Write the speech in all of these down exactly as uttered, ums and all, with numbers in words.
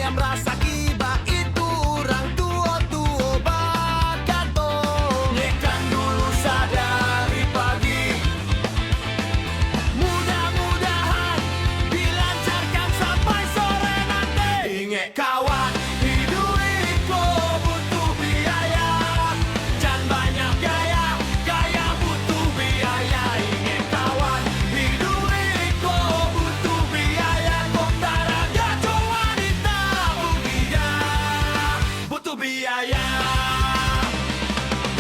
Rasaki baitu urang tuo-tuo bakato, nyekan dulu sadari pagi. Mudah-mudahan dilancarkan sampai sore nanti. Ingek kawan, hiduik ko butuh biaya. Jan banyak gaya, gaya butuh biaya. Ingek kawan, hiduik ko butuh biaya. Kok taraga jo wanita muda butuh biaya.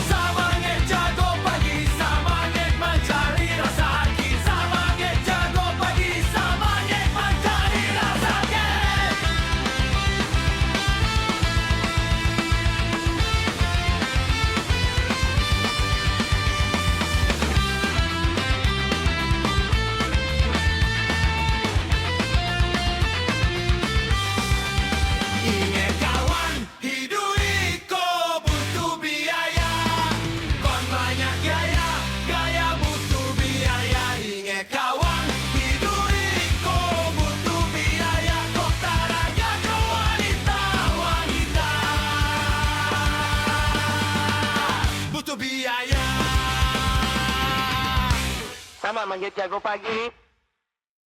Samangek jago pagi, samangek mancari rasaki. Samangek jago pagi, samangek mancari rasaki. Ingek kawan, hiduik ko butuh biaya. Kon banyak gaya, gaya butuh biaya. Ingek kawan, hiduik ko butuh biaya. Kok taraga jo wanita, wanita butuh biaya. Samangek jago pagi.